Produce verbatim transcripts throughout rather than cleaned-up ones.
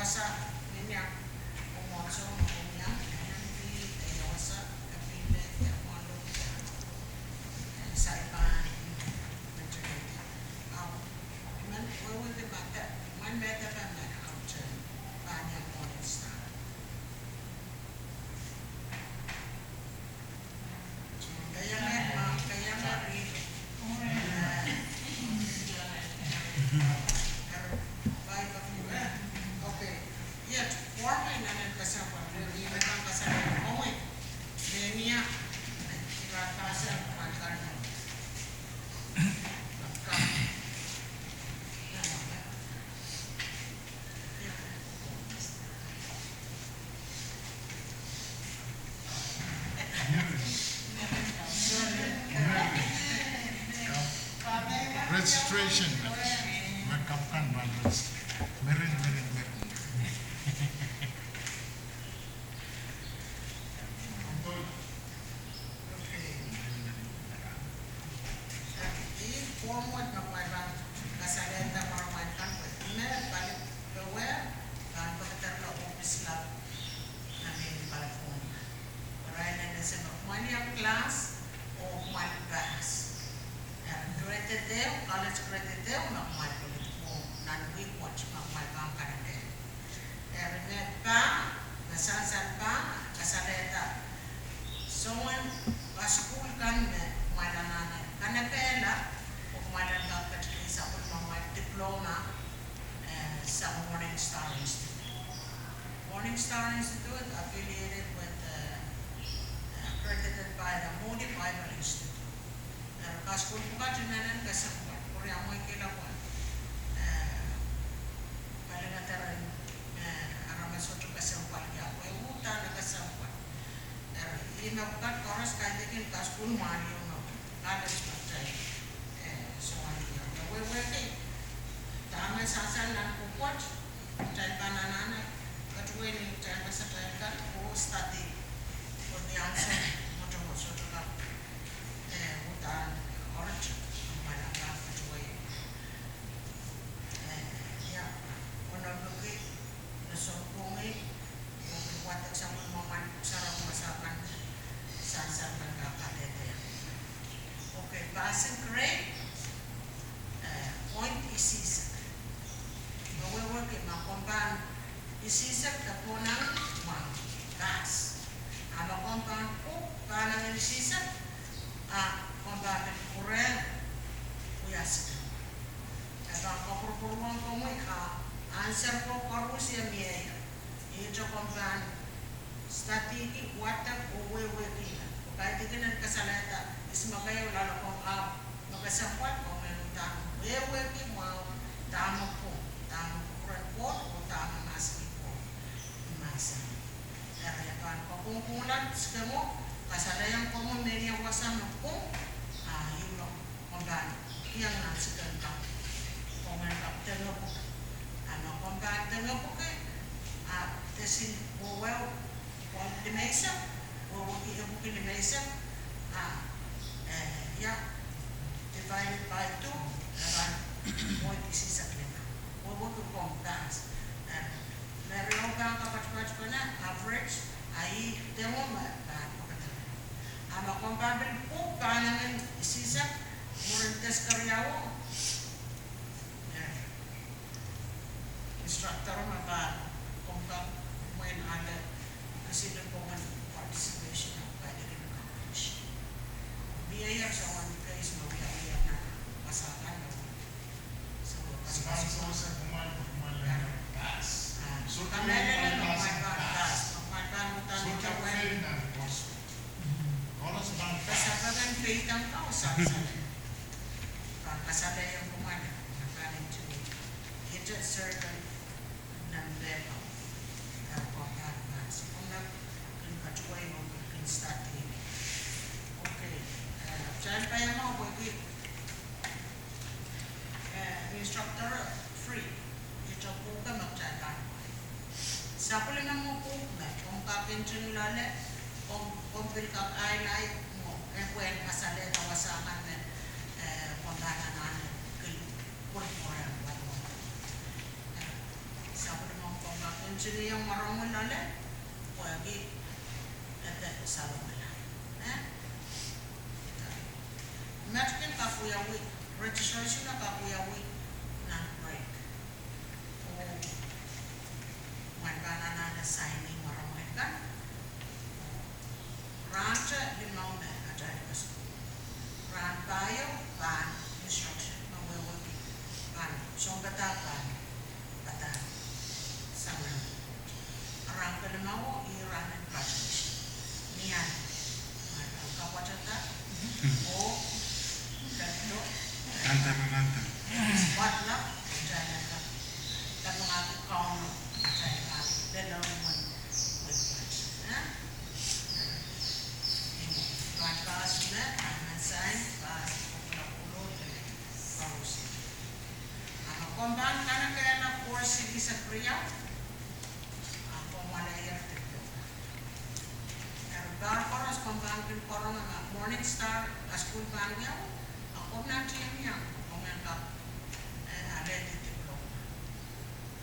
Sa, menia, omw wasa, menia, menia, eh, wasa, kapinga, eh, mwalu, eh, salpan, menia, au, men, wehwehki mada, men mada pahn mada, au, pahn ia Morning Star. Registration, me kapw kan pahn register. Mirin, mirin, mirin. Okay. Ih form wet me kumwail pahn kasalehda mwaromwail kan pwe me pali powe pahn pekederla ohpis lap nan California. Irail en ese me kumwail iang class oh kumwail pass. Eri grade ehu, college grade ehu me kumwail pil form nan wihk wet me kumwail pahn kanengieng. Eri me pahn, me sansal pahn kasalehda soangen kasukuhl kan me kumwail anahne kanekehla, oh kumwail en kak ketikihong sapwellimamwail diploma, eh, sang Morning Star Institute. Morning Star Institute affiliated with, eh, accredited by the Moody Bible Institute. Eri kasukuhl pwukat inenen kesempwal, pwuriamweikihla pwe, eh, palingehda ren, eh, aramas sohte kesempwalki ahpw e uhdahn kesempwal. Eri ih me pwukat koaros kaidehkin kasukuhl mwahliong me pwukat, college me kitail, eh, soangen iang. Wehwehki dahme sansal nan pwukat, kitail pahn anahne katuwehi ni kitail wasa, kitail kan oh study, oh ni ansou mwotomwot sohte kak, eh, uhdahn orit, kumwail anahne katuwehi. Eh, ia, onopiki, nosohn pwungi, oh wadek sapwellimamwail pwuhk sarawi wasa kan, sansal kan kak kadehde. Okay, passing grade, eh, point isihsek. Me wehwehki ma komw pahn isihsek de konehng, mwahu, pass. A ma komw pahn pwuhk pahn nengin isihsek, a komw pahn pil pwurehng wia sidohng. E pahn kapwurpwurdohng komwi a answer ko koaros e mie ie. Ihte komw pahn studyki, wadek oh wehwehkihla. Pwe kaidehkin en kasalehda ihs me keieu loalokong ahpw me kesempwal komw en uhdahn wehwehki mwahu dahme pwung, dahme kupwuren Koht oh dahme mahsanih Koht ni mahsen. Eri e pahn kapwungpwungla sidohng, kasalehiong komwi mehnia wasa me pwung, a ih me komw pahn iang nan sidohng kan, komw en kak dengepwuki. A ma komw pahn dengepwuki, a desin wehwehki point limeisek, wehwehki epwiki limeisek, a, eh, ia, divided by two, e pahn point isihsek lime. Wehwehki komw pass. Eh, me riau pahn kapatipatpene average, a ih dengepwuki me pahn pwekederla. A ma komw pahn pil pwuhk pahn nengin isihsek mwurin test keriau, eh, instructor me pahn, komw kak mwein ale, kisin komw en participation ahpw kaidehkin accomplish. Mie ie soangen case me wiawi nan wasa kan. So, kamehlele me kumwail pahn pass, me kumwail pahn uhdahn kasapepen peidek kau sansal. Pahn kasalehiong kumwail, me pahn into it. It is certain nan pehko, eh, komw pahn pass. Komw nan kin katuwei, komw kin study. Okay, eh, kitail pahn mwahu pwehki, eh, instructor free, ihte pwuhk me kitail pahn mwahu. Sapwellime mwo pwuhk me komw kak kin loale, komw, komw pil kak ailai mwo, e pwehn kasalehda wasa kan me, eh, komw pahn anahne kin pwurpwurehng wasa. Sapwellime komw kak Ih mwaromwi loale, pwehki ede salongala. Eh? Met kin kak wiawi, registration kak wiawi nan break. Oh, mwein pahn anahne sign-i mwaromwi kan. Rahn te limau me atail kasukuhl. Rahn pahieu pahn instruction, me wehwehki pahn sounpadahk pahn padahk sang nan. Rahn kelimau ih rahn en graduation. Ni ah, me pahn kapwatehda oh, potluck, kitail en kak kapingahki Kauno, kitail en kak lelehng mwein wet. Eh? Ih, pahn pass me, pahn sign, pahn kapwuloa, pahn koaros. A ma komw pahn kanekehla course silihsek riau, a komw alehier diploma. Eri pahr koaros komw pahn kin rong ma Morning Star kasukuhl pahn wiawi, a komw nan team iang, komw en kak, eh, alehdi diploma.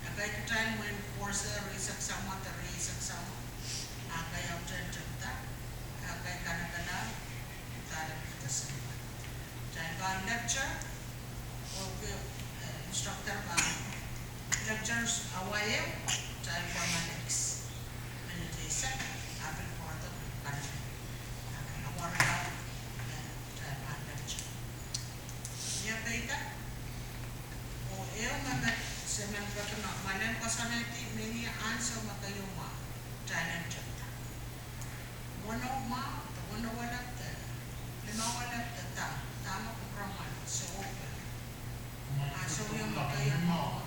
Ekei kitail mwein course rieisek samwa de rieisek samwa. Ekei aute tepda, ekei kanekehla, dahla pil December. Kitail pahn lecture, oh ke, eh, instructor pahn lectures awa ehu, kitail pahn lectures. Minit eisek, a pil pwurodo kanekehla. Awa riau, eh, kitail pahn lecture. Ia peida? Oh ehu me, me se men peki ma, ma len koasoanehdi me ni ansou me keieu mwahu, kitail en tepda. Weneu mwahu, de weneu welep de, limau welep de, da, dahme kupwuramwail, sohte. Ansou ieu me keieu mwahu.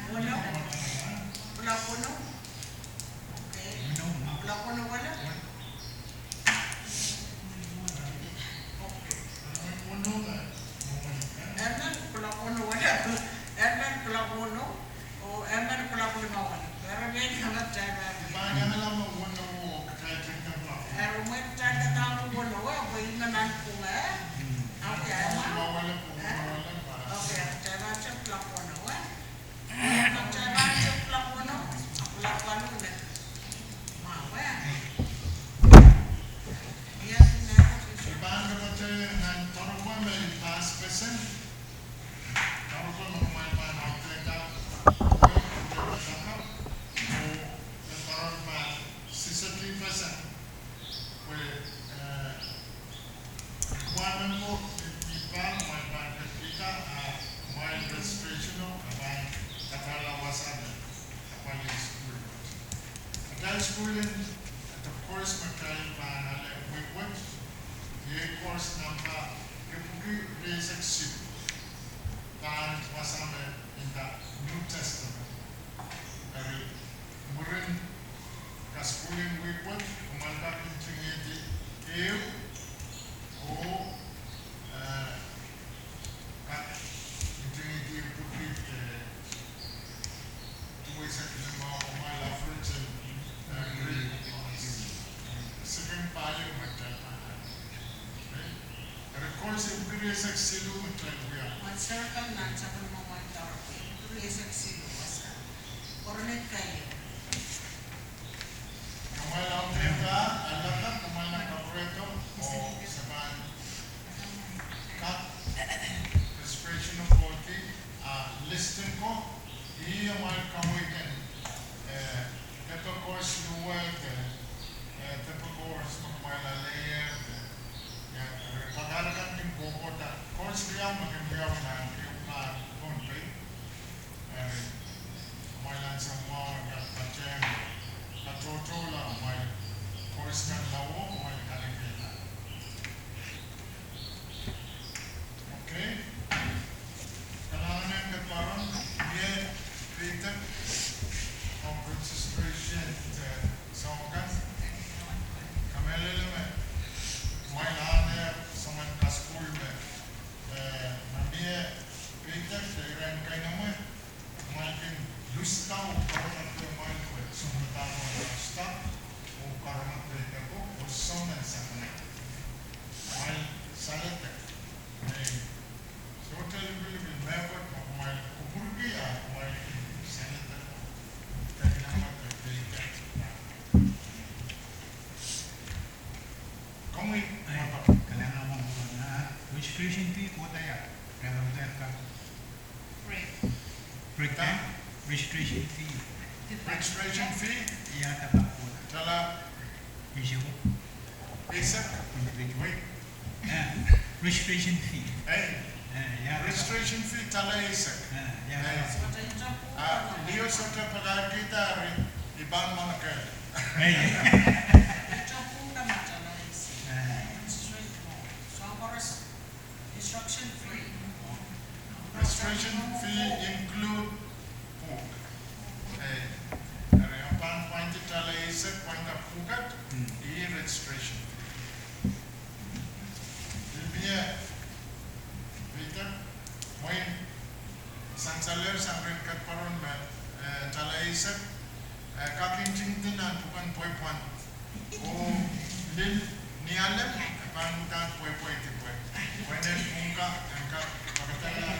Weneu? Kuloak weneu? Okay. Kuloak weneu welep? Okay. Emen kuloak weneu welep. Emen kuloak weneu. Oh emen kuloak limau welep. Eri mie kama time. Eri mwein time dahme weneu, eh, pwe ih me nan pwung, eh? Okay, ema. Okay, time kuloak weneu, eh? I pahn kapwate nan doaropwe me I pahn pesen, doaropwe me kumwail pahn audeida, oh, me pahn sisetihpesen, pwe, eh, Kumwail men ko, I pahn, kumwail pahn ketkihda, ah, kumwail registration o, a pahn kadarala wasa me kumwail en sukuhl. Atail sukuhl en, atail course me kitail pahn ale wekwek, iei course number epwiki rieisek siluh. Pahn wasa me inda New Testament. Eri, mwurin kasukuhl en wekwek, kumwail kak ntingihdi ehu, oh, eh, kak ntingihdi epwiki, eh, duweisek limau, kumwail average en, eh, grade. Second pahieu me kitail pahn ale. Eri course epwiki rieisek siluh me kitail wia. Kumwail audeida, alehda, kumwail en kapwurehdo, oh se pahn kak registration o kohdi, ah, list en ko, ih amwail kaweid en, eh, depe course luwet, eh, depe course me kumwail alehier, eh, ia, eh, pakair kan kin kohkohda course riau me kin wiawi nan ehu pahr Pohnpei. Eri, kumwail ansou mwahu en kak Registration fee kohda ia? Ia, kohda ia ka? Break. Break time. Registration fee. Registration fee? Ia, kohda ia? Tala. Eisek. Eisek? Individual. Wait. Eh, registration fee. Eh. Eh, ia. Registration fee tala eisek. Eh, ia. Eh. Ah, ni oh sohte pakairkihda eri, I pahn mwahnakehla. Eh, ia. Eh. Instruction fee. Registration fee include pwuhk. Eh, eri, I pahn pwaindi tala eisek pwainda pwukat, ih registration fee. Ih mie, Peter, mwein sansalehr sang rehn Kedparon me, eh, tala eisek, eh, kak ntingdi nan pwuken pweipwand. Oh lih ni alem, e pahn uhdahn pweipweidi pwe, pwe nen pwuhk en kak pakairkihda,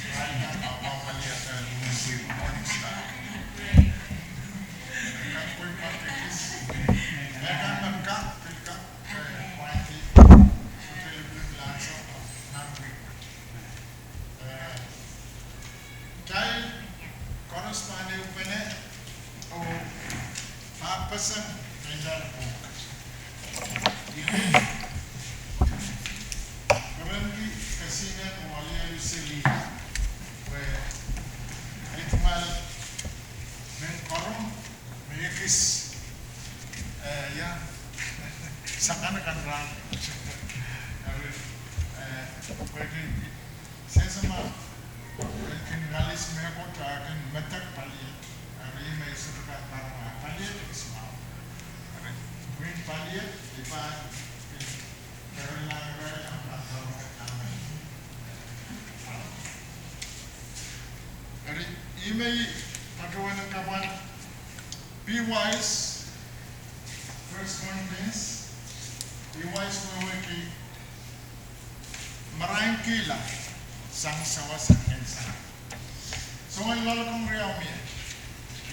pakairkihda, pahn pali ata lumen pwihn Morning Star. Kak pweipweidi kis. Mehkan me kak, pil kak, eh, pwaindi. Sohte lipilipil ansou, nan pwihn. Eh, kitail koaros pahn ehupene oh pahpeseng mehlel pwuhk. I pil perenki kesihnen oh alialu Selina, pwe I tungoal mehn karonge me ekis, eh, ia, sakanakan rahn. Eri, eh, pwehki sehse ma, eh, kin ngalis mehkot ah kin medek paliet. Eri me I sohte kak pahn mwahu, paliet ekis mwahu. Eri, pwihn paliet, I pahn, eh, Eri, ih me I patohwan kapwal, Be wise, first one means, be wise wehwehki marainkihla sang sawas en sarawi. Soangen loalokong riau mie,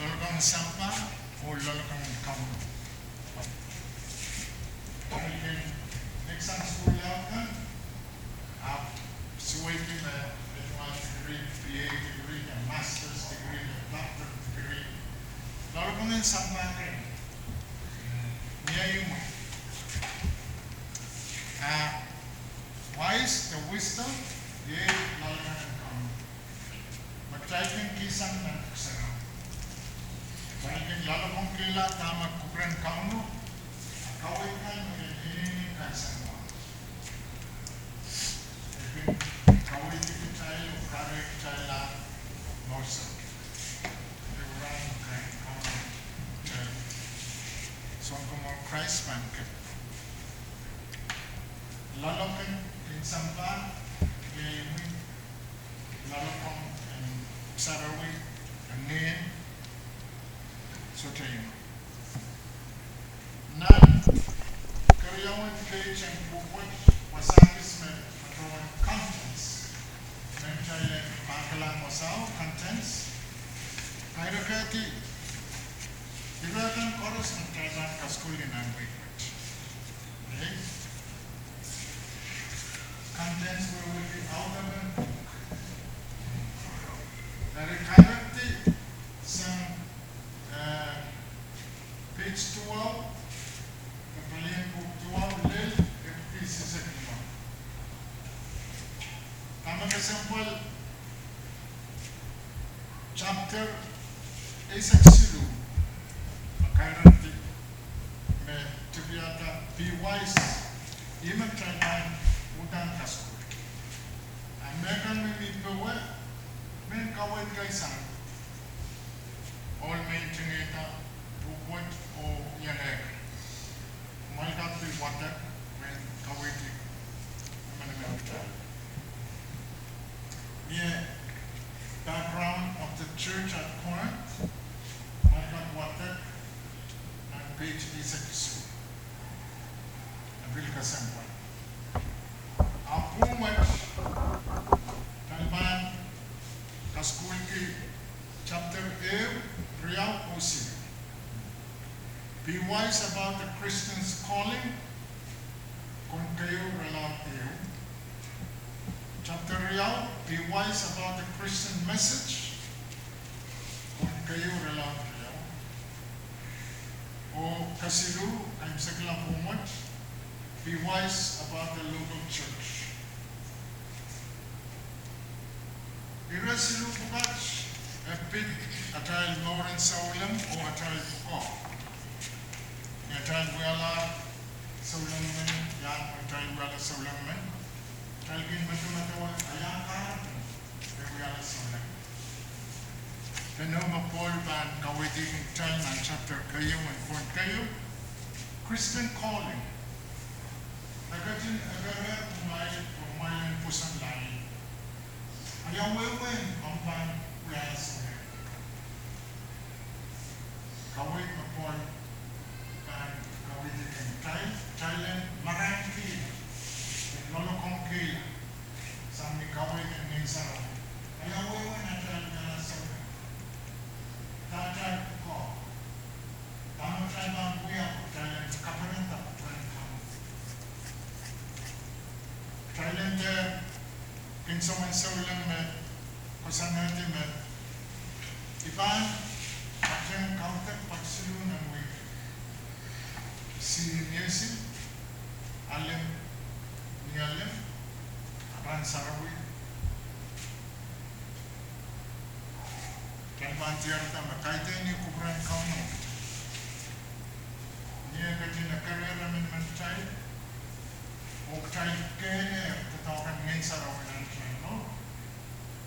loalokong sampah oh loalokong en Kauno. Palikan next sang sukuhl laud kan, ahpw suweiki me, me tungoal degree, B A degree, de master's degree, de doctorate degree. Loalokong en sampah kan mie imwi. Ah, wise, de wisdom, iei loalokong en Kauno. Me kitail kin kihsang nan pwuhk sarawi, kitail kin loalokongkihla dahme kupwuren Kauno, a kaweid kan me kin inenen kan sang mwahu. E kin kaweid kitail oh kahrehkitailla mour soutuk. E rahn kan Kauno, eh, Sounkomour Krais pahn kep. Loalokong en sampah, iei imwi, loalokong en sarawi, en ngehn, sohte imwi. Nan keriaun page en pwuhk wet, wasa kis me patohwan contents. Me kitail en mahkala wasao, contents. Kairkehdi ire kan koaros me kitail pahn kasukuhlki nan wehi wet. Okay? Contents wehwehki audepen pwuhk. Eri kairkehdi sang, eh, page duwau, de pelien pwuhk duwau, lel epwiki eisek limau. Dahme kesempwal, chapter eisek siluh, me kairkihdi me tipiada Be Wise, ih me kitail pahn uhdahn kasukuhlki. A mehkan me mi powe, mehn kaweid kan sang ohl me ntingihda pwuhk wet oh iang ehk. Kumwail kak pil wadek mehn kaweid, emenemen kitail. Mie Background of the Church at Corinth, kumwail kak wadek nan page eisek isuh. E pil kesempwal. Ahpw pwuhk wet, kitail pahn kasukuhlki chapter ehu, riau oh siluh. Be wise about the Christian's calling, Kon Keieu irelaud ehu. Chapter riau, Be Wise About the Christian Message. Pwuhk keieu, irelaud riau. Oh kesiluh, kaimwisekla pwuhk wet, Be Wise About the Local Church. Ire siluh pwukat e pid atail mouren souleng oh atail pwukoa. Ni atail wialahr souleng men, ia atail wialahr souleng men, atail kin medemedewe ia kahrehda e wialahr souleng. Dene me Pohl pahn kaweidih kitail nan chapter keieu en pwuhk keieu, Christian calling. E ketin ekere kumwail, kumwail en pwoson lain. Ia wehwehn omw pahn wialahr souleng? Kaweid me Pohl pahn kaweidih kitail, kitail en marainkihla, en loalokongkihla sang ni kaweid en Ngehn Sarawi. Ia wehwehn atail wialahr souleng? Dahme atail pwukoa? Dahme kitail pahn wia, kitail en kaperen, kaperen kan? Kitail en dehr kin soangen souleng me koasoanehdi me I pahn patehng kaudok pahn siluh nan wihk, sihn ni sihn, alim ni alim, a pahn sarawi. Kitail pahn diarada me kaidehn kupwuren Kauno, ni e ketin ekerehr emenemen kitail, oh kitail kehnehr doadoahk en Ngehn Sarawi nan kitail mour,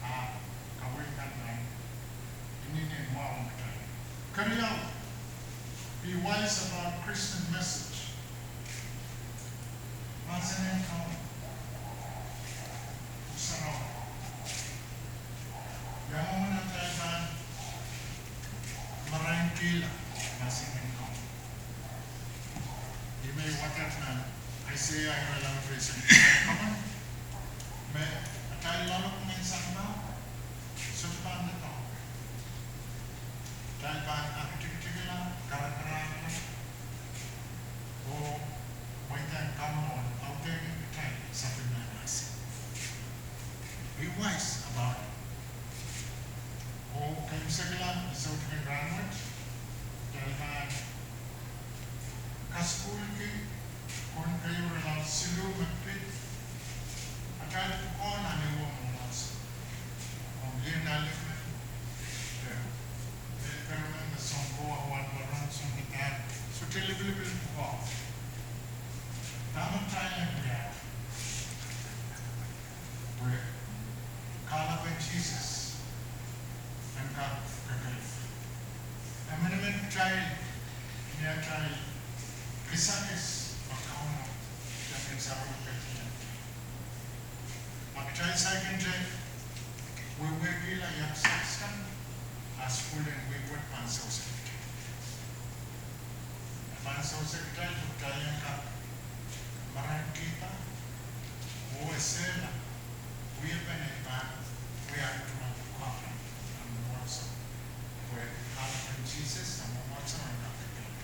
a kaweid kan pahn inenen mwahu ong kitail. Keriau, Be Wise About Christian Message. Mahsen en Kauno, sarawi. Ia mwomwen atail pahn marainkihla mahsen en Kauno? Ih me wadek nan Aiseia irelaud rieisek pahmen, me atail loalokong en sampah sohte pahn doadoahk. Kitail pahn aktikitikla, karakarahkla, oh mweidehng Kauno en audehkin kitail sapwellime mahsen. Be wise about it. Oh kaimwisekla ni soutik en rahnwet, kitail pahn kasukuhlki pwuhk keieu, irelaud siluh me pid atail pwukoa nan ehu mwomwohdiso. Omw iang alim men, eh, mehlel men, me soang kowe, wahnpoaron, soang kitail, sohte lipilipil pwukoa. Dahme kitail en wia pwe kahlapen Sises en kak kekeid? Emenemen kitail, ni atail kisakis me Kauno, kitail kin sarawi ketiket. Ma kitail saikinte wehwehkihla ia kisakis kan, a sukuhl en wehwehki pahn sewese kitail. E pahn sewese kitail pwe kitail en kak marainkihda oh esehla wiepen ei pahn wiahda pwukoa kan nan mwomwohdiso, pwe kahlapen Sises nan mwomwohdiso en kak kekeid.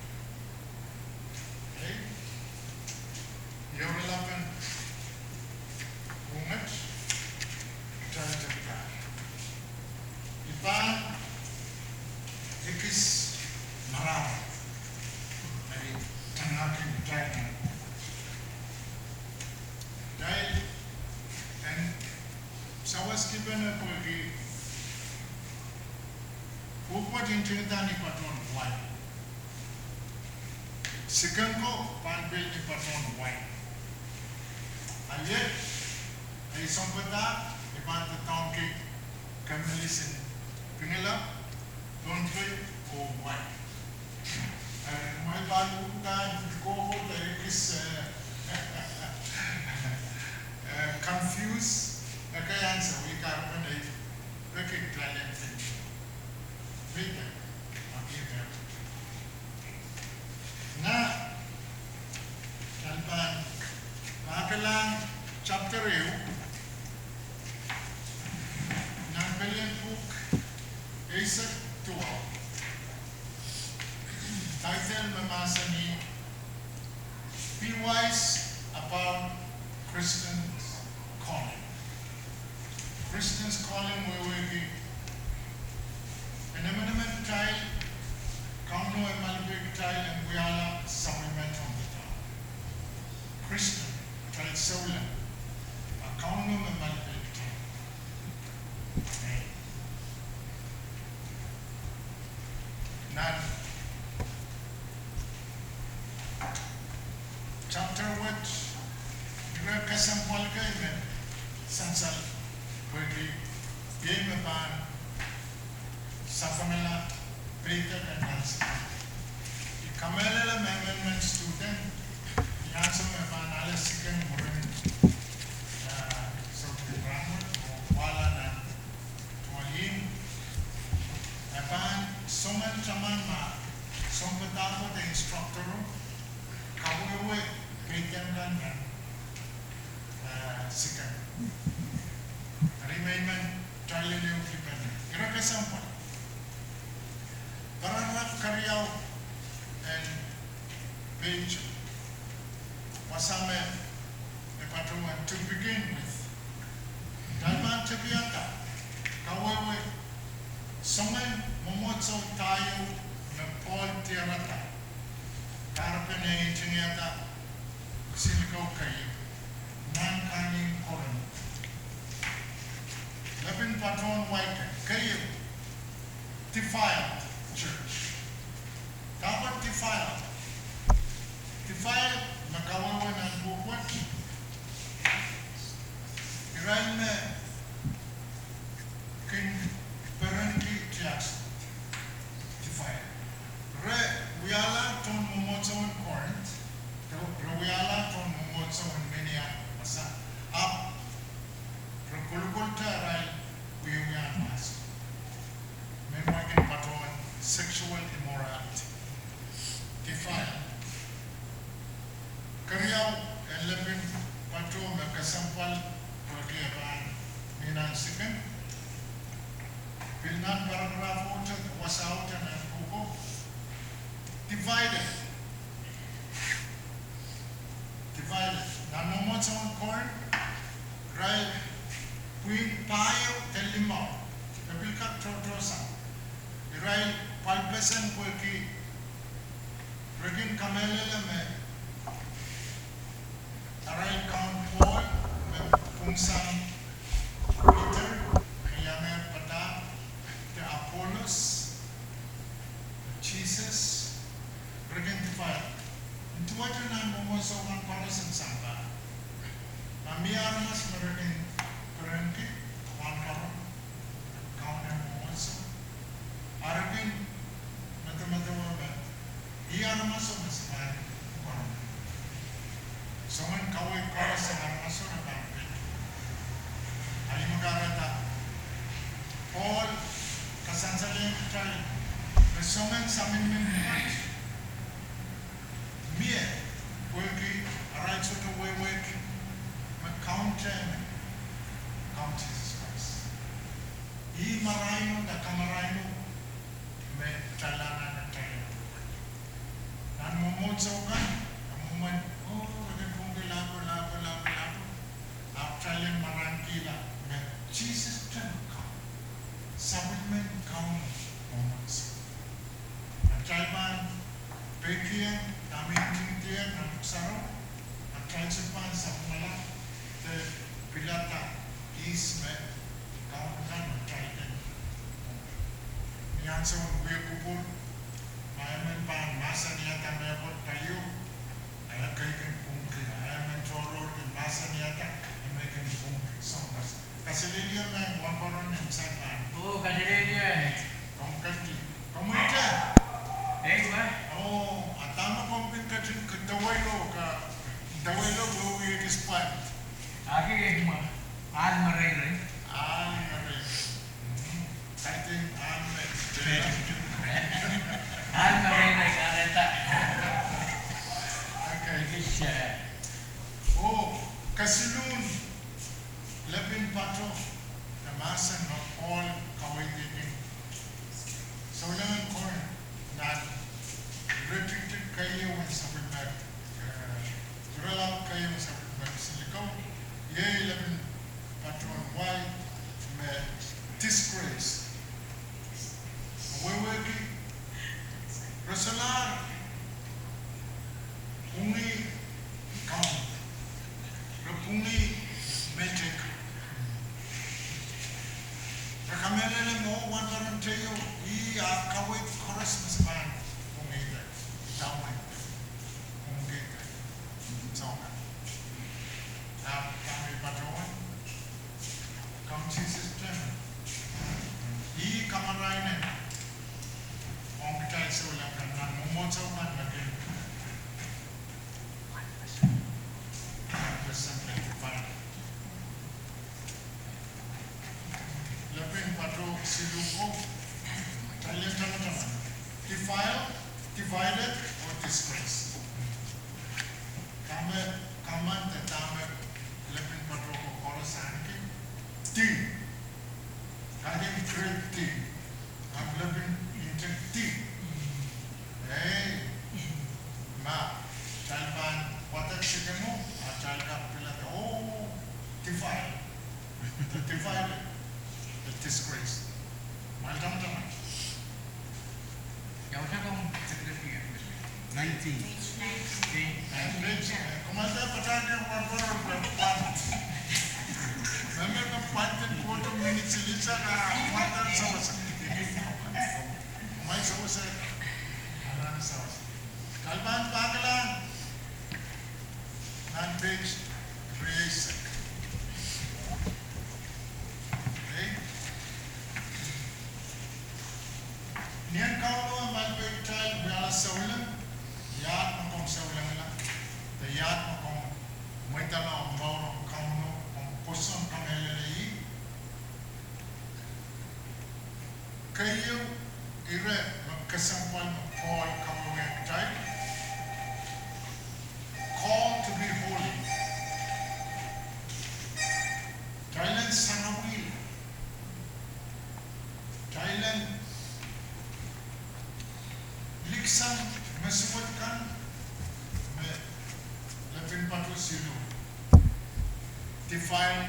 Okay? Ih irelaud en pwuhk wet, kitail tepda. I pahn ekis marahn, ei, tanaki kitail nan pwuhk wet. Kitail en sawaskipene pwehki pwuhk wet ntingda ni patohwan wai. Siken ko pahn pil ni patohwan wai. A iet, ei sounpadahk, I pahn doadoahngki kemelisin Pingelap, Pohnpei oh wai. Eh, kumwail pahn uhdahn kohkohdo ekis, eh, confuse, ekei ansou, I kahrepen ei peki kitail en fin. Peki, a peki. Nan kitail pahn pahkilahng chapter ehu, nan pelien pwuhk eisek duwau, title me mahsanih, Be Wise About Christian Calling. Christians calling wehwehki en emenemen kitail, Kauno e malipe kitail en wiahla sapwellime tohnpadahk. Christian, kitail souleng, a Kauno me malipe kitail. Amen. Nan chapter wet, ire kesempwal kei me sansal pwehki iei me pahn sapwungala peidek en nan siken. I kamehlele me emenemen student, ni ansou me pahn ale siken mwurin, ah, sohte rahnwet oh wahla nan tuwalih, e pahn soangen taman ma sounpadahko de instructor o kawehwe peidek kan nan, eh, siken. Eri me I men kitail en ehukipene. Ire kesempwal. Paragraph keriau en page wasa me e patohwan to begin with. Kitail pahn tepiada kawehwe soangen mwomwohdiso da ieu me Pohl diarada. Kahrepen e ntingihada silikau keieu nan kahnimw Korint. Lepin patohwan waike keieu, defiled church. Dahkot defiled? Defiled me kawehwe nan pwuhk wet, irail me kin perenki tiahk, defiled. Re wiahla tohn mwomwohdiso en Korint, re wiahla tohn mwomwohdiso en Minneapolis, ahpw re kolokolte arail wiewia mahsen, me mwein kin patohwan sexual immorality, defiled. Keriau en lepin pato me kesempwal pwehki e pahn mi nan siken, pil nan paragraph ohte, wasa ohte nan pwuhko, divided. Divided. Nan mwomwohdiso en Korint, irail pwihn pahieu de limau, e pil kak tohtohsang. Irail pwalpeseng pwehki re kin kamehlele me arail kaun Pohl me pwungsang Piter, me iangehr padahk, de Apollos, de Sises, re kin defiled. Nin duwehte nan mwomwohdiso kan koaros en sampah, ma mie aramas me re kin perenki wahnpoaron kaun en mwomwohdiso, a re kin medemedewe me ih aramas o me se pahn pwarodo. Soangen kaweid koaros en aramas o re pahn peidi. A I men kahrehda Pohl kasansalehiong kitail me soangen sapwellimen Koht mie pwehki arail sohte wehwehki me Kaun Tehnengen, Kaun Sises Krais, ih maraino de kamaraino me kitail anahne kitail en wehwehki. Nan mwomwohdiso kan, e mwomwen, oh, re kin pwungki lahpo, lahpo, lahpo, lahpo, ahpw kitail en marankihla me Sises Krais Kaun, sapwellimen Kaun, mwomwohdiso. Ma kitail pahn peikiong dahme ntingdier nan Pwuhk Sarawi, ma kitail sohte pahn sapwungala de pilada ihs me Kaun kan me kitail kin. Ni ansoun wia kupwur, ma emen pahn mahsanihada mehkot palio, a e kin pwungki, a emen tohrohr kin mahsanihada, e kin pwungki. Soang kas Kaselehlie me wahnpoaron en sampah. Oh, kaselehlie. Komw keti. Komw ite. Ei, wa. Oh, a dahme komw kin ketin dewehlo, ka dewehlo, oh, ekis pwand. Aki, ekis mwa. Ahl mereirei. Ahl mereirei. Mhm. Kaidehn ahl me. Ahl mereirei, kahrehda. Okay. Ekis, eh. Oh, kesiluhn lepin pato, de mahsen me Pohl kaweidki souleng en Korint, nan iretikitik keieu en sapwellime, eh, irelaud keieu en sapwellime silikau, iei lepin pato en wai, The divided, the disgrace. Mwail tamataman. Ia wasa komw, nineteen. Page, eh, komw ale patehng wasa, wasa, wasa. Mehmet me pahn kohdo minit silihsek ah wasa, wasa. Mwail wasa, wasa. Kalahngan pahn kilang nan page rieisek. Okay. Ni en Kauno, ma pein kitail wiahla souleng, iahd me komw soulengla, de iahd me komw mweidala omw mour ong Kauno, komw pwoson kamehlele ih. Keieu ire me kesempwal me Pohl kawehwehki kitail, call to be holy. Kitail en sarawi, kitail en liksang me suwed kan, me lepin pato siluh, defile,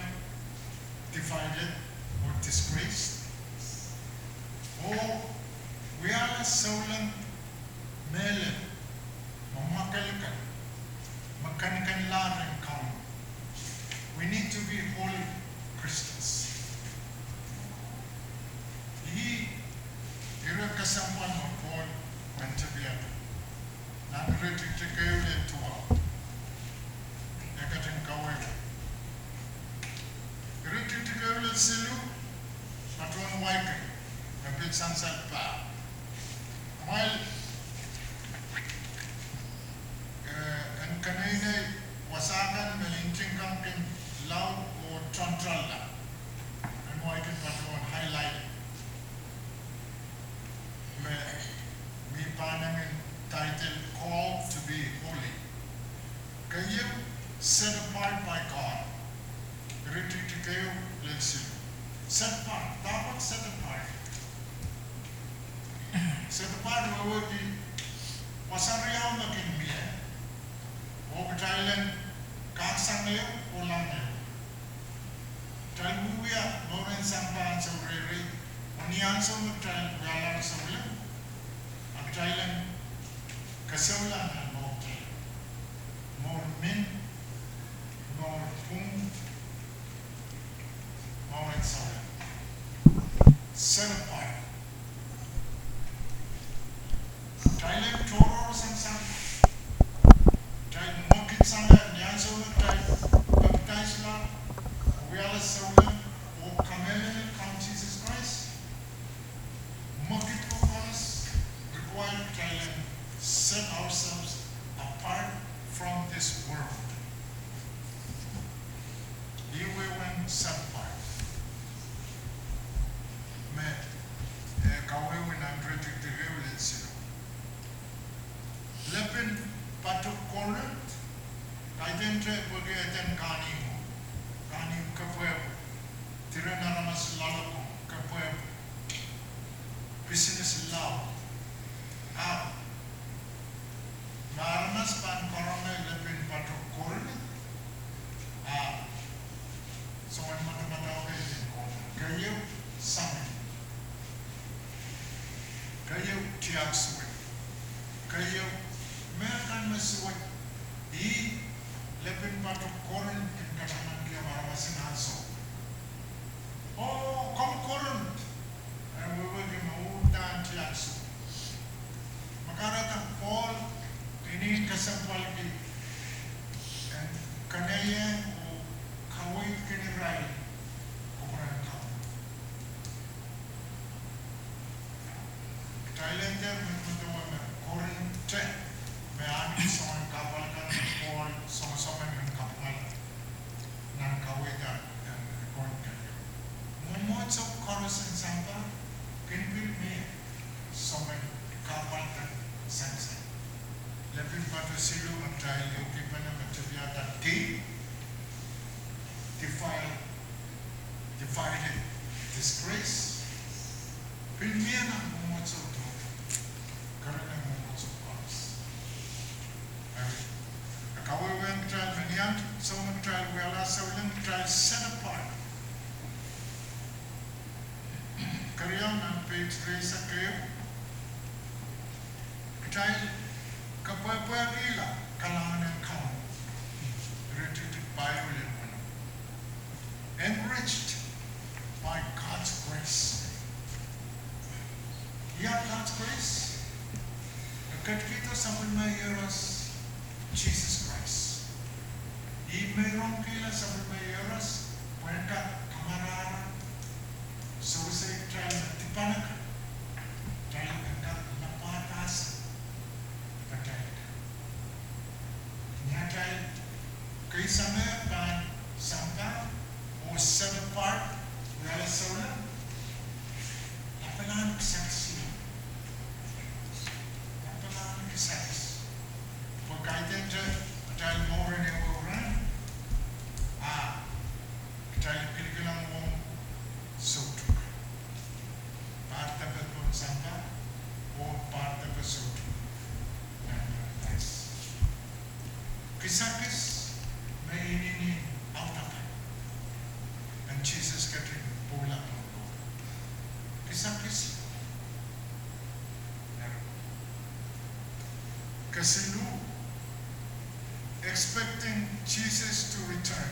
divided or disgraced, oh wiahla souleng mehlel, me mwakelekel, me kenikenla rehn Kauno. We need to be holy Christians. Ih ire kesempwal me Pohl pahn tepiada. Nan iretikitik ehu lel duwau, e ketin kawehwe. Iretikitik ehu lel siluh, patohwan waikei, me pil sansal pah. Mwail, eh, en keneinei wasa kan me nting kan kin laud oh toantoanla. En waikei patohwan highlight. Me, me pahn emen title Call to be Holy. Keieu, set apart by God. Iretikitik ehu lel siluh. Set apart. Dahkot set apart? Set apart wehwehki wasa riau me kin mie, oh kitail en kak sang ehu oh lahng ehu. Kitail wiewia mour en sampah ansou reirei, oh ni ansou me kitail wiahla souleng, a kitail en kesempwal nan mour kitail, mour mih, mour pwung, mour en souleng. Set apart. Kitail en tohrohr sang sampah. Kitail mwekid sang, ni ansou me kitail pepdaisla, wiahla souleng, oh kamehlele Kaun Sises Krais. Mwekid ko koaros require kitail en set ourselves apart from this world. Ih wehwehn set apart me, eh, kawehwe nan iretikitik ehu lel siluh. Lepin pato Korint, kaidehn te pwehki eden kahnimwo, kahnimw kepwehpwe, diren aramas loalokong kepwehpwe, business laud. Ahpw ma aramas pahn karonge lepin pato Korint, a soangen madamadau kei kin kohda. Keieu, samin. Keieu, tiahk suwed. Keieu, mehkan me suwed. Ih lepin pato Korint kin katamankiong aramas en ansou. Oh, komw Korint. E wehwehki me uhdahn tiahk suwed. Me kahrehda Pohl inenen kesempwalki en keneiehng oh kaweidkin irail kupwuren Kauno. Kitail en dehr medemedewe me Korint te me ahneki soangen kahpwal kan me Pohl songosongen en kapwungala nan kaweid en Korint keieu. Mwomwohdiso koaros en sampah kin pil mie soangen kahpwal kan sansal. Lepin pato siluh me kitail ehukipene me tepiada D, defile, divided, disgrace. Pil mie nan mwomwohdiso tohto, kerenieng mwomwohdiso koaros. Eri, e kawehwehng kitail me ni ansou me kitail wiahla souleng, kitail set apart. Eisek ehu, kitail kapwapwakihla kalahngan en Kauno. Iretikitik pahieu lel weneu. Enriched by God's grace. Ia God's grace? E ketikihdo sapwellime iehros, Sises Krais. Ih me rongkihla sapwellime iehros pwehn kak kamarahra sewese kitail me dipan, kitail en kak lapwahda sang patail. Ni atail keisangehr pahn sampah oh set apart, wiahla souleng, lapalahn kisakis. Lapalahn kisakis. Pwe kaidehn atail mour en ehuehu rahn, a kitail kilikilang ong soutuk. Pahr depe pohn sampah oh pahr depe soutuk nan paradais. Kisakis me inenen audapan en Sises ketin pwoula pohn kowe. Kisakis. Kesiluh, expecting Jesus to return.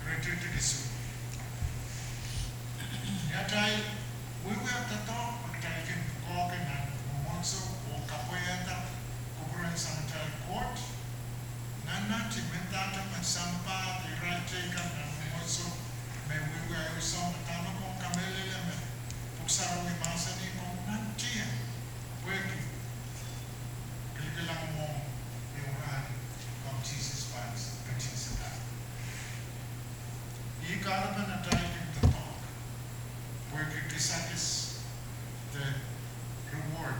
Iretikitik isuh. Ni atail wiewia doadoahk, kitail kin pwukoahki nan mwomwohdiso oh kapwaiada kupwuren Samatail Koht. Nannanti, mendahte me sampah de irail teikan nan mwomwohdiso me wiewia ehu soahng, dahme komw kamehlele me Pwuhk Sarawi mahsanih? Komw nantihong, pwehki kilikilang ong ehu rahn, komw Sises pahn ketin sehse. Ih kahrepen atail kin doadoahk pwehki kisakis de reward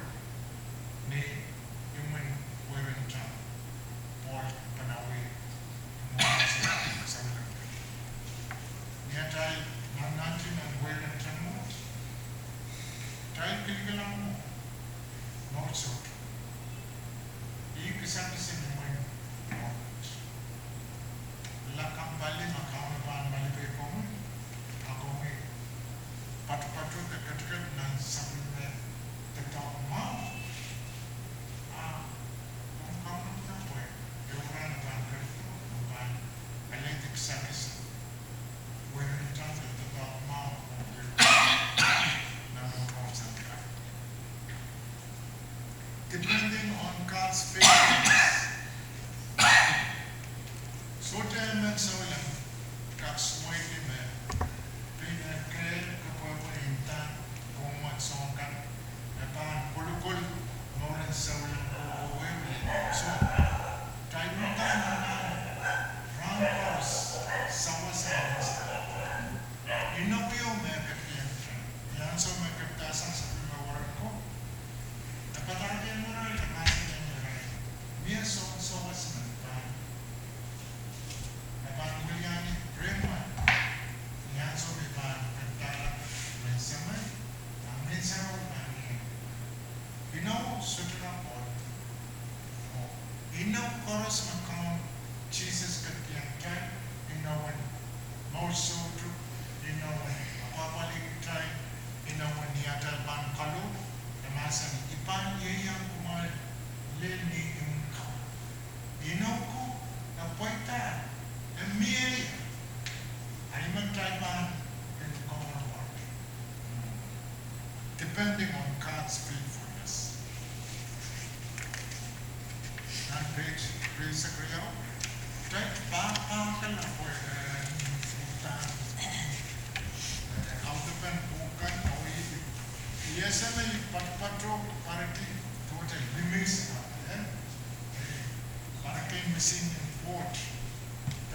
ni imwin weirin tano. Pohl panawih, ni atail nannanti nan weirin tano, atail kilikilang ong mour soutuk. Ih kisakis en imwin mour wet. Lakapw pali ma Kauno pahn malipei komwi, a komwi patopato de ketiket nan sapwellime doadoahk mwahu, a komw kaunopda pwe ehu rahn pahn ketido, pahn alehdi kisakis Depending on God's faithfulness. Sohte emen souleng kak swehi me pein eh kehl kepwehpwe en ndahng pwohnmwet soahng kan, e pahn kolokol mour en souleng kohkohwei me soh. Kitail uhdahn anahne rahn koaros sawas en inou ieu me e ketieng, ni ansou me e kepdasang sapwellime weren ko, e padahkihong irail, e mahsanihong irail, mie soangen sawas me pahn, e pahn wiliandi rehmwail ni ansou me I pahn kepdahla rehn Semei, a ngehn sarawi pahn iang. Inou sohte kak ohl. Oh inou koaros me Kaun Sises ketieng kitail, inowen mour soutuk, inowen apwapwalih kitail, inowen ni atail pahn kalohk, e mahsanih, I pahn ieiang kumwail lel ni imwin kaun. Inou ko e pweida, e mie, a I men kitail pahn kin komourpar. Depending on God's faithfulness. Nan page rieisek riau, kitail pahpahkala pwe, eh, uhdahn, eh, audepen pwuhk kan, oh I, I ese me I patopato pwaridi duwehte limeisek, eh, eh, pwaridi misin en Koht,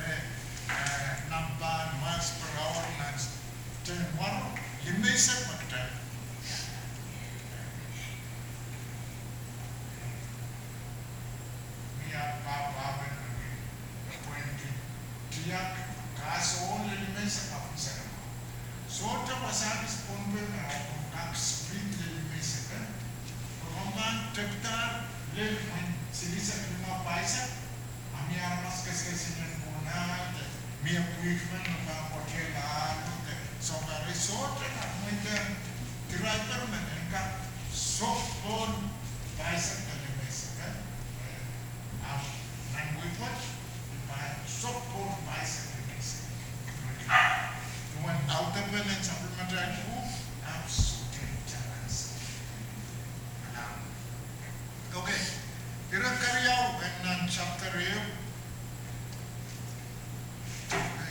eh, eh, nan pahn miles per hour nan ten waroh, limeisek me kitail mie, pahpahki, pwehki tiahk, kahsohng lel limeisek, ahpw nsenamwahu. Sohte wasa kis Pohnpei me e kak speed lel limeisek, eh? Pwe komw pahn tepdahr lel mwein silihsek limau pahisek, a mie aramas kesikes en pwunod, mie pwihk men me pahn koahiek ahlo, soahng kan, sohte kak mwein driver men en Kak sohp pohn pahisek lel limeisek, eh? Ahpw nan wihwot, I pahn sohp pohn pahisek lel limeisek. Duwen audepen en sapwellimatail pwuhk, ahpw sohte challenge. Alam. Okay. Ire keriau en nan chapter ehu.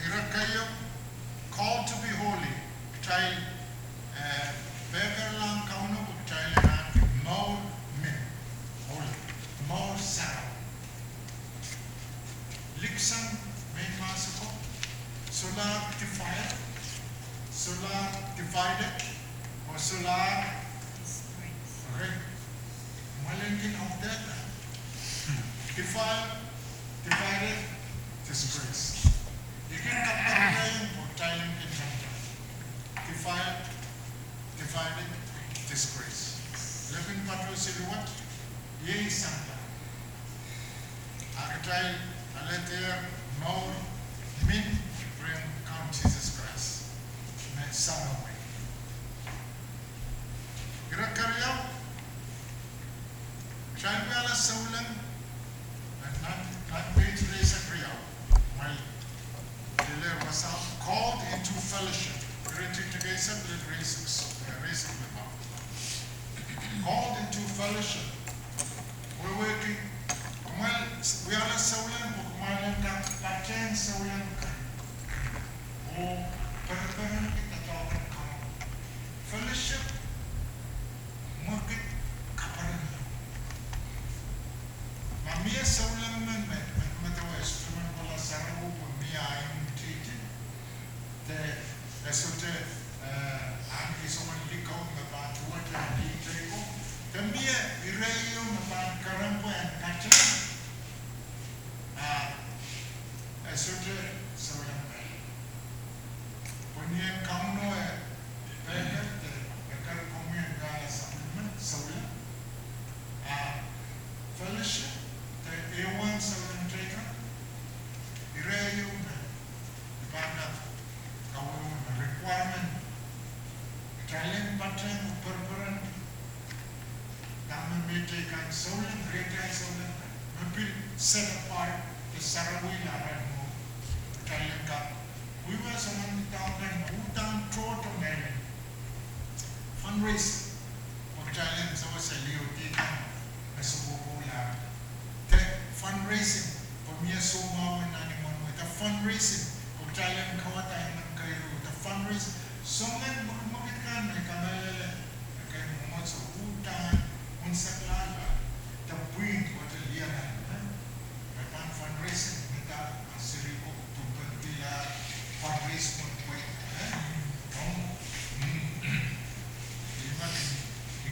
Ire keieu, call to be holy. Kitail, eh, pehkerlahng Kauno pwe kitail en ahneki mour mi holy, mour sarawi. Liksang mehn mahs ako, solahr defile, solahr divided, oh solahr, okay. Mwein kin audehla. Defile, divided, disgrace. I kin kapakap rehn pwe kitail en kin kapakap. Defile, divided, disgrace. Lepin patoh siluh wet, iei sampah. A kitail alehdi mour mi rehn Kaun Sises Krais me sarawi. Ire keriau, kitail wiahla souleng, nan, nan, nan page rieisek riau, mwail, lel wasa, called into fellowship. Ire tikitik eisek lel rieisek, eh, rieisek limau. Called into fellowship. Wehwehki, kumwail wiahla souleng pwe kumwail en kak patehng souleng kan oh pereperenki doadoahk en Kauno. Fellowship, mwekid, kaperengilo. Ma mie souleng men me, me, me dewe e sohte men kohla sarawi pwe mie imwintihti, de e sohte, eh, ahneki soangen likou me pahn duwehte lih teikan, de mie ire ieu me pahn kerempwa en patehng, ah, e sohte souleng men. Pwe ni en Kauno e pehker de e ker komwi en wiahla sapwellime souleng, ah, fellowship, de ehuwen souleng teikan, ire ieu me I pahn kak kawehwe me requirement. Kitail en patehng oh pereperenki dahme mehteikan souleng, rehtail souleng kan me pil set apart de sarawihla arail mour. Kitail en kak wiewia soangen doadoahk kan me uhdahn tohto mehlel. Fundraising, pwe kitail en sewese liho dihkan me sokokohla. De fundraising, pwe mie soumwahu en nan imwen wet. De fundraising, pwe kitail en kawada imwen keiru. De fundraising, soangen mwekimwekid kan me I kamehlele, ekei mwomwohdiso uhdahn unseklahla. De pwihn wet lioral, eh? Re pahn fundraising, me dah, ah, seri ko, duhpekihla, fundraise pwe, pwe, eh? Ong, mm. Ihme kin,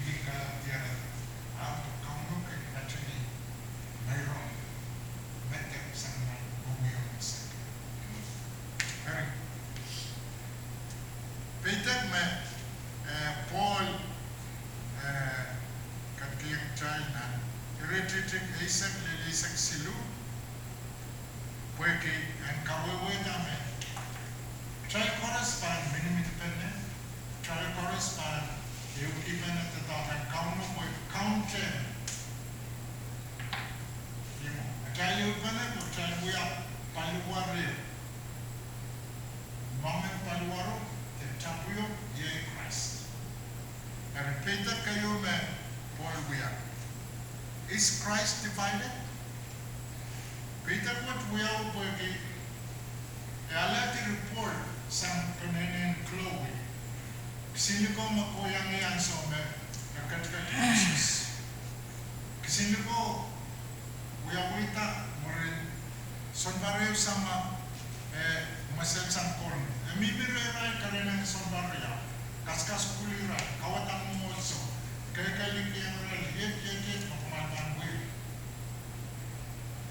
kin kalap diar, ahpw Kauno kin patehng meirong, medek sang nan komour wet. Eri, peidek me, eh, Pohl, eh, ketikihong kitail nan ire tikitik eisek lel eisek siluh, pwehki en kawehwehda me kitail koaros pahn minimidipene, kitail koaros pahn ehukipene doadoahk en Kauno pwe counter. Ih mwo, kitail ehupene pwe kitail wia paliwar ehu. Moangen paliwaro de tapio iei Krais. Eri peidek keieu me Pohl wia. Is Christ divided? Peidek wet wiawi pwehki e alehdi report sang peneinei Chloe. Kisin likou me kohieng ih ansou me, me ketiket Ephesus. Kisin likou wiawihda mwurin sounpar ehu samwa, eh, mweselsang Korint. E mihmi rehrail kerenieng sounpar riau. Kaskasukuhlih irail, kawadahng mwomwohdiso, kehkehlikieng irail, iet, iet, iet, me kumwail pahn wia.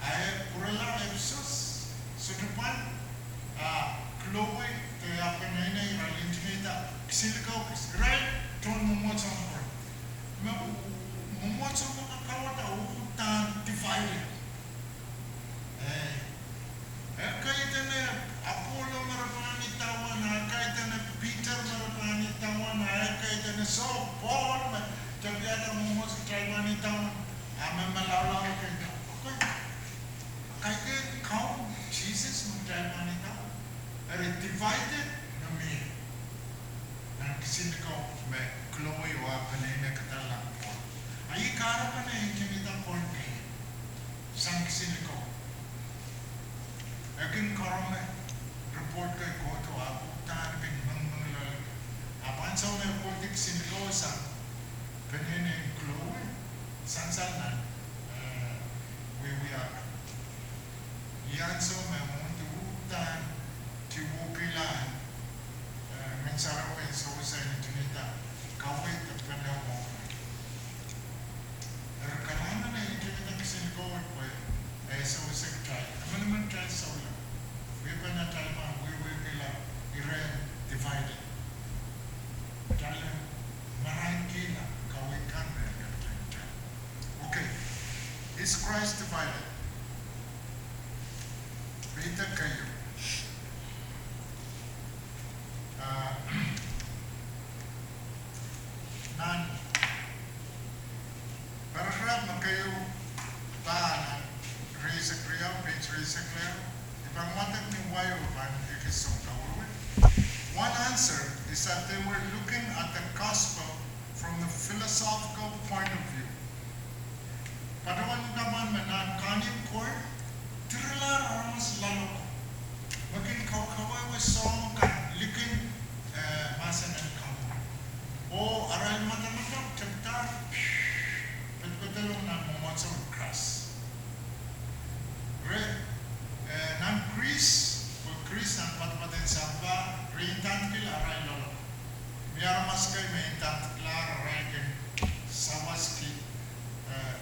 A e pwurala Ephesus, sohte pahn, ah, Chloe de ah peneinei irail intimate, kisin likou kis, irail tohn mwomwohdiso en Korint. Me mwomwohdiso me kakawada uhdahn divided. Eh, e kaidehn Apollo me re pahn idawehn, e kaidehn Peter me re pahn idawehn, e kaidehn soh Pohl me Divided me mie nan kisinlikou me Chloe oh ah peneinei kadallahng Paul. A ih kahrepen eh ntingihda Paul me sang kisinlikou. E kin karonge report kei kohdo, ahpw uhdahn kin mengimengloalki. Ahpw ansou me e kohdi kisinlikou sang peneinei Chloe, sansal nan, eh, wiewia. Ih ansou me mwohndi uhdahn tiwoukilahr, eh, Ngehn Sarawi en sewese ntingihda kaweid de pene mwo. Eri kalahngan en ntingihda kisinlikou pwe e sewese kitail, emenemen kitail souleng. Wiepen atail pahn wiewia kihla, ire divided. Kitail en marain kihla kaweid kan me e ketiket kitail. Okay. Is Christ divided? Peidek keieu. Ah, nan paragraph me keieu, pahn nan rieisek riau, page rieisek riau, I pahn wadek ni wai oh pahn ekis soun kawehwe. One answer is that they were looking at the gospel from a philosophical point of view. Patohwan ih pahn me nan kahnimw ko, dirilahr aramas loalokong me kin kawehwe soahng kan likin, eh, mahsen en Kauno. Oh arail madamadau tepda, pedopedelong nan mwomwohdiso en Krais. Re, eh, nan Greece, pwe Greece nan poadopoad en sampah, re indandekihla arail loalokong. Mie aramas kei me indandekihla arail kin sawaski, eh,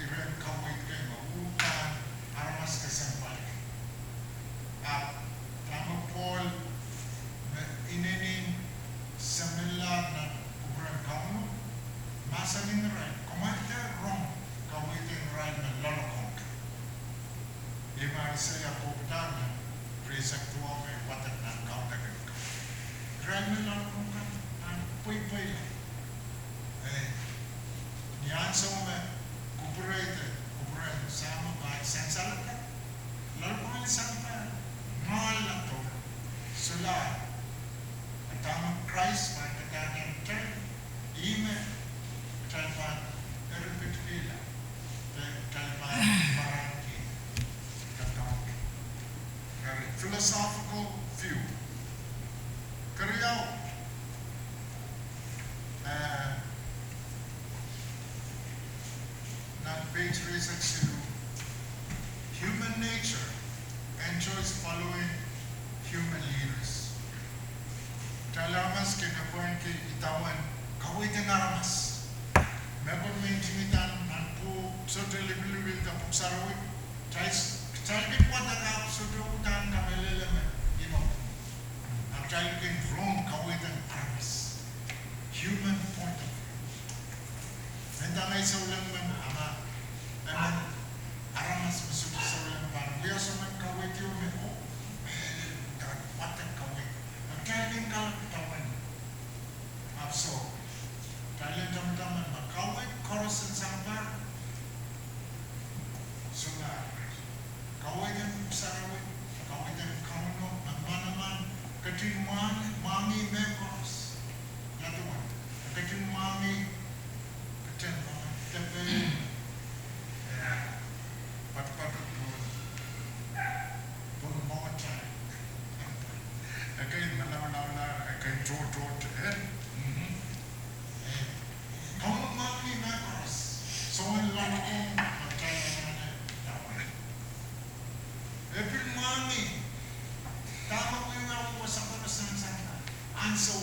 iren kaweid kei me uhdahn aramas kesempwal. Ahpw dahme Pohl me inenen semilahr nan kupwuren Kauno, mahsanih irail, komw ahpw rong kaweid en irail me loalokong. Ih me Aiseia kohpadahr nan rieisek duwau me wadek nan kaudok en Kauno. Irail me loalokong kan pahn pweipweila. Eh, ni ansou me kupwure de kupwuren Sahmo pahn sansalda, loalokong en sampah mwahl laud, solahr. Dahme Krais pahn padahkihong kitail, ih me kitail pahn eripit kihla, de kitail pahn marain kihla. Kitail pahn, very philosophical view. Keriau, eh, nan page rieisek siluh, human nature enjoys following human leaders. Kitail aramas kin appointki idawehn kaweid en aramas. Mehkot me ntingihda nan pwuhk sohte lipilipil de pwuhk sarawi, kitail, kitail kin wadek ahpw sohte uhdahn kamehlele me ih me pwung. Ahpw kitail kin rong kaweid en aramas. Human point of view. Mendahte ngehi souleng men, a ma emen aramas me sohte souleng pahn wia soangen kaweid ieu me, oh, mehlel, kitail wadek kaweid. Ahpw kitail kin kalap idawehn. Ahpw soh, kitail en tamataman me kaweid koaros en sampah solahr. Kaweid en Pwuhk Sarawi, kaweid en Kauno, me manaman, ketin mwahngih, mwahngih mehkoaros. Ia duwen, ketin mwahngih, ketin mwahngih, depe, eh, poatopoat pohn, pohn mwohtail. Ekei malaulaulahr, ekei tohtohte, eh? Mhm. Eh, Kauno mwahngih mehkoaros, soangen loalokong, atail anahne idawehn. E pil mwahngih, dahme wiewia wasa koaros nan sampah, ansou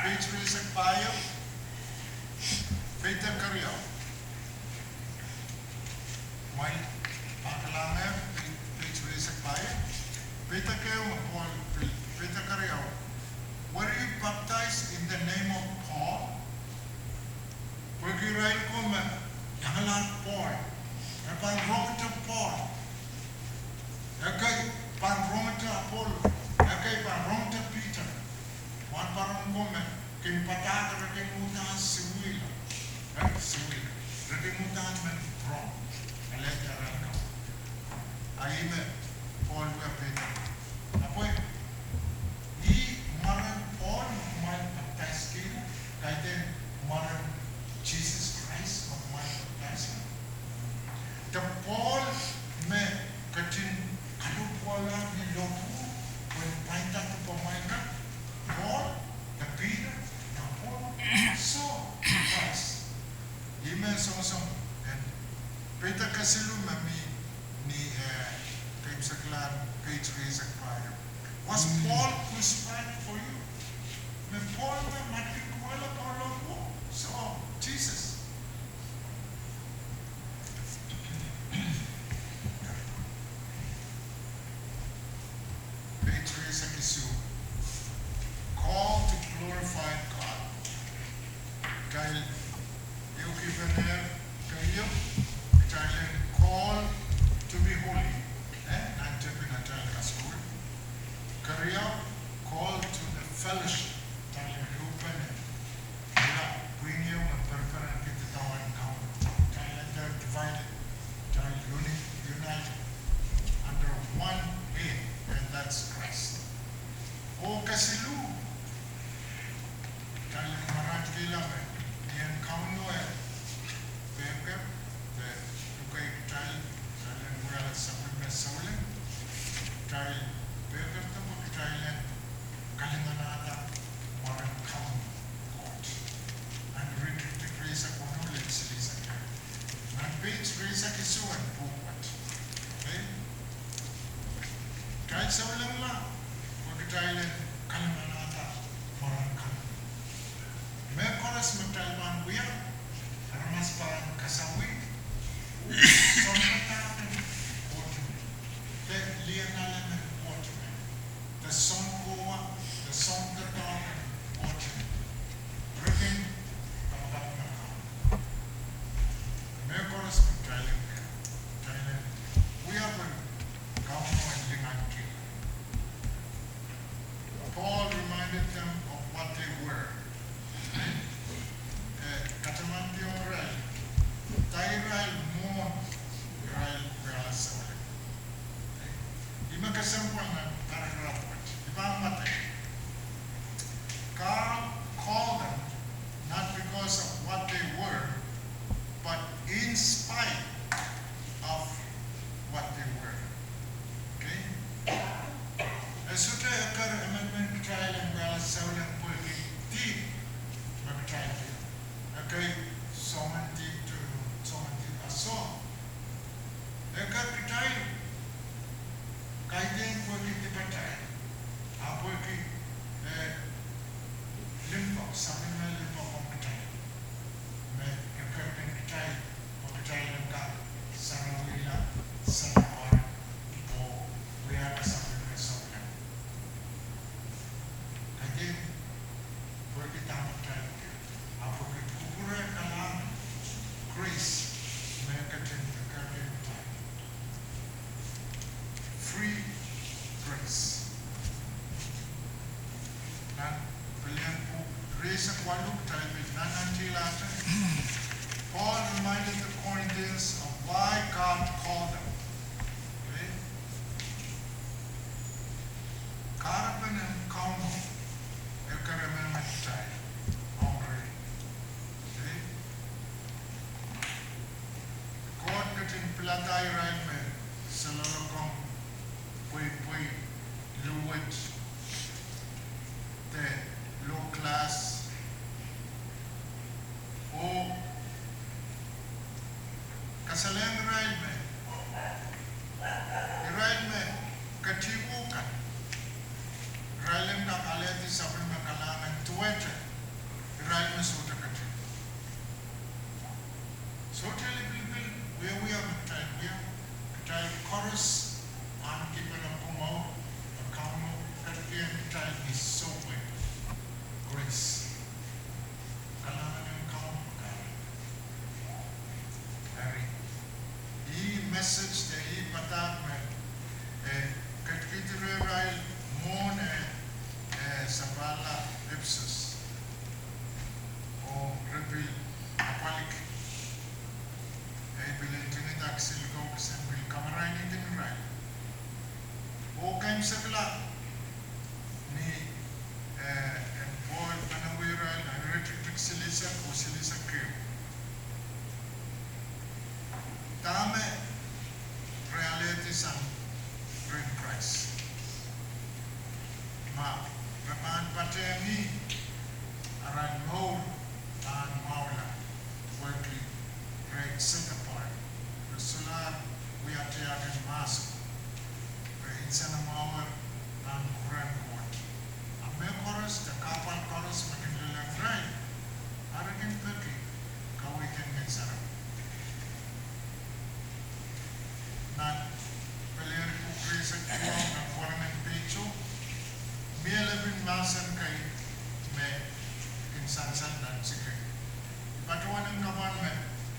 Page rieisek pahieu, peidek keriau. Mwail, pahn kalahngan, page rieisek pahieu, peidek ehu me Pohl, peidek keriau. Were you baptized in the name of Paul? Pwehki irail ko me iangala Pohl, e pahn rongete Pohl, ekei pahn rongete Apollo, ekei pahn rongete Piter. Wahnpoaron ko me kin padahk, re kin uhdahn siwihla, eh, siwihla. Re kin uhdahn men rong, alehdi arail ka. A ih me Pohl wia peidek. Ahpw ih mwaren Pohl me kumwail baptaiskihla, kaidehn mwaren Sises Krais me kumwail baptaiskihla. De Pohl me ketin kalohpwuwala ni lohpwu pwehn pwainda dipamwail kan, Pohl, de Piter, de Pohl, soh, Krais. Ih me songosong en peidek kesiluh me mi ni, eh, keimwseklahn page rieisek pahieu. Was Paul crucified for you? Me Pohl me matkihkuwala pohn lohpwuo? Soh, Sises. Page rieisek isuh. Call to glorify God. Kitail ehukipenehr, keieu, kitail en call to be holy. Eh, nan tepin atail kasukuhl. Keriau, call to the fellowship. Kitail en ehupene. Ia, pwihn ieu me pereperen kididawehn Kauno. Kitail en dehr divided. Kitail uni-, united under one head, and that's Christ. Oh kesiluh, kitail en maratkihla me ni en Kauno eh pepper, de luke kitail, kitail en wiahla sapwellime souleng, kitail pepper de pwe kitail en kalinganahda mwaren Kauno Koht. Nan iretikitik rieisek weneu lel silihsek. Nan page rieisek isuh en pwuhk wet. Okay? Kitail soulengla pwe kitail en kalinganahda mwaren Kauno. Mehkoaros me kitail pahn wia, aramas pahn kasawih, sounpadahk en Koht me, de lih anahne en Koht me, de sounkohwa, de soundoadoahk en Koht me, re kin kapakap me Kauno. Mehkoaros me kitail en wia, kitail en wia pwe Kauno en lingankihla. Paul reminded them of what they were. Eh, katamandiong irail, da irail mwohn irail wiahla souleng. Ih me kesempwal nan paragraph wet. I pahn wadek. God called them not because of what they were, but in spite of what they were. Okay? E sohte eker emenemen kitail en wiahla souleng pwehki dihp me kitail wia. Ekei soangen dihp, soangen dihp, a soh. Eker kitail kaidehn pwehki dipatail, ahpw pwehki, eh, limpoak, sapwellime limpoak ong kitail. Me ekerpen kitail, pwe kitail en kak sarawihla, sarawihla, oh wiahla sapwellime souleng. Kaidehn pwehki dahme kitail wia, ahpw pwehki kupwure kalahngan, grace, me ketin ekerpen kitail. Free grace. Nan pil en pwuhk rieisek waluh, kitail pil nantihla te. Paul reminded the Corinthians of why God called them. Okay? Kahrepen en Kauno eker emenemen kitail ong rehi. Okay? Koht ketin pilada irail me saloalokong, pweipwei, luwet, de low class, oh kasalehng irail me, irail me ketihwo kan, irail en kak alehdi sapwellime kalahngan duwehte Sohte ketin. Sohte lipilipil wiewia me kitail wia, kitail koaros ahneki pene komour, me Kauno ketikihong kitail ni sohte grace. Kalahngan en Kauno. Eri, ih message de ih padahk me, eh, ketikihdi rehrail mwohn, eh, eh, sapahl Episos. Oh re pil apwaliki. Eh, pil ntingihda kisinlikou kisin pil kamarainihdi irail. Oh kaimwisekla ni, eh, en Pohl panawirail nan iretikitik silihsek oh silihsek ehu. Dahme re alehdi sang rehn Krais. Ma re pahn patehng ih, arail mour pahn mwahula, pwehki re set apart, re solahr wia tiahk en mahsen, re nsenamwahuwer pahn kupwuren Koht. A mehkoaros de kahpwal koaros me kin lelehng irail, a re kin peki kaweid en Ngehn Sarawi. Nan pelian pwuhk rieisek duwau nan pwoaren page o, mie lepin mahsen kei me kin sansal nan siking. I patohwan en kapwon me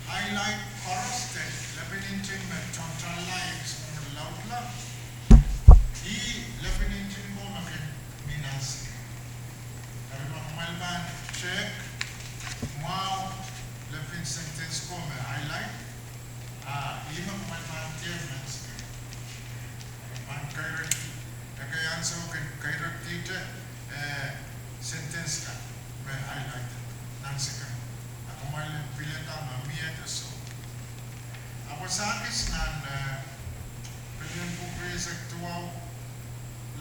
highlight koaros de lepin nting me tohndoarla, ekis me laudla. Ih lepin nting ko me kin mi nan siking. Eri ma kumwail pahn check mwahu lepin sentence ko me highlight, a ih me kumwail pahn dehr nan siking. Pahn kairek, ekei ansou kin kairekdihte, eh, sentence kan me highlight nan siking. A kumwail en pilada ma mie de soh. Ahpw sahkis nan, eh, pelian pwuhk rieisek duwau,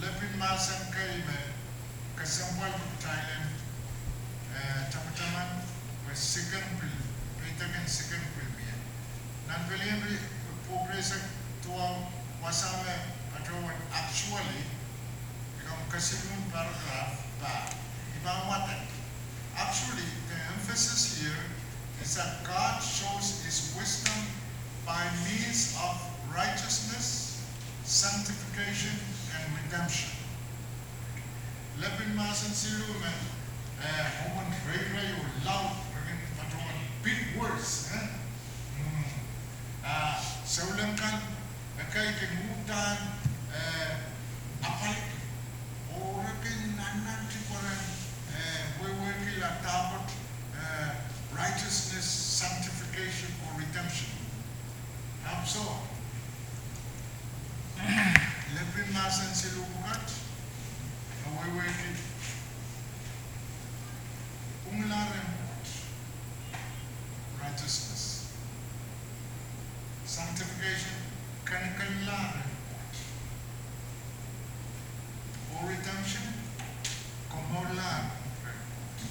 lepin mahsen kei me kesempwal kitail en, eh, tamataman, pwe siking pil, peidek en siking pil mie. Nan pelian pwuhk rieisek duwau, wasa me patohwan actually, I kan kesiluhn paragraph pahr, I pahn wadek. Actually, the emphasis here is that God shows his wisdom by means of righteousness, sanctification, and redemption. Lepin mahsen siluh me, eh, omwen reirei oh laud, re kin patohwan big words, eh? Mm. Ah, souleng kan, ekei kin uhdahn, eh, apwaliki, oh re kin nannanti pwe ren, eh, wehwehkihla dahkot, eh, righteousness, sanctification, or redemption. Ahpw soh, lepin mahsen siluh pwukat, e wehwehki pwungla rehn Koht, righteousness, sanctification, kenikenla rehn Koht, oh redemption, komourla rehn Koht.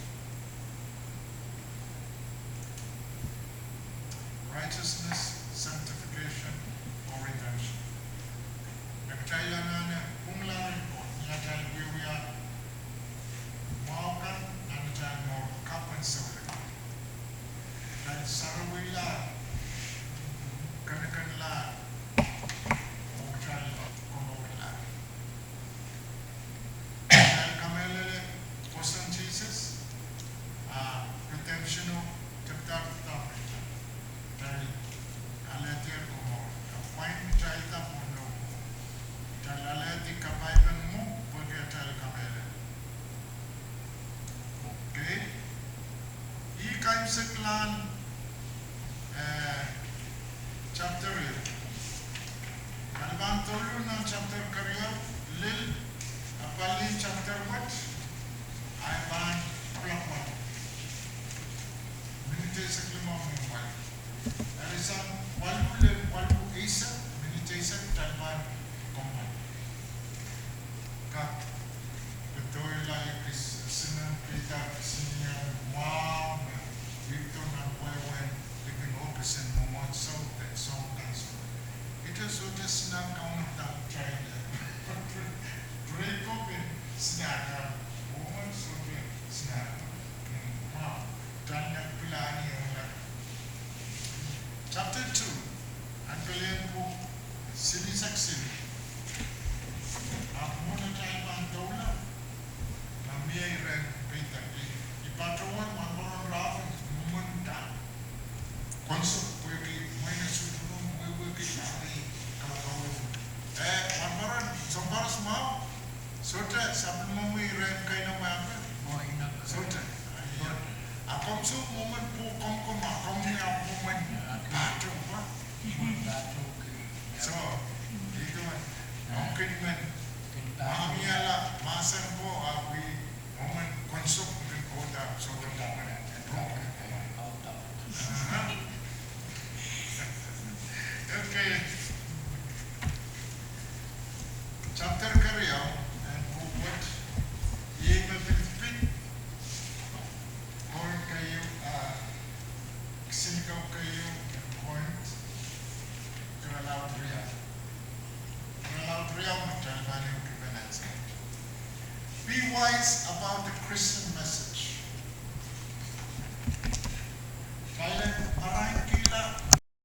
Righteousness, sanctification, or redemption. Ni kitail anahne pwungla rehn Koht, ni atail wiewia mwahu kan nan atail mour kapw en souleng, kitail sarawihla, kenikenla, oh kitail komourla. Kitail kamehlele pwoson Sises, ah, redemption o tepda, tepda. Kitail alehdi komour, e pwain kitailda pohn lohpwuo. Kitail alehdi kapaipen mwo pwehki atail kamehlele. Okay. Ih kaimwiseklahn, eh, chapter ehu. Kitail pahn douluhl nan chapter keriau, lel, apwalih chapter wet, ahi pahn apwalih minit eisek limau mwo waluh. Eri sang waluh lel waluh eisek, minit eisek, kitail pahn kommoal. Kak pedoilahng ekis sinen pihda kisinieng mwahu me wihdo nan wehwehn likin oh kisin mwomwohdiso de sounpar. Ihte sohte sinahr kaunop dahkot, kitail, eh, prekop en sinahr, women sohte sinahr. Mm, mwahu. Sohte dahme, dahme, dahme. Okay.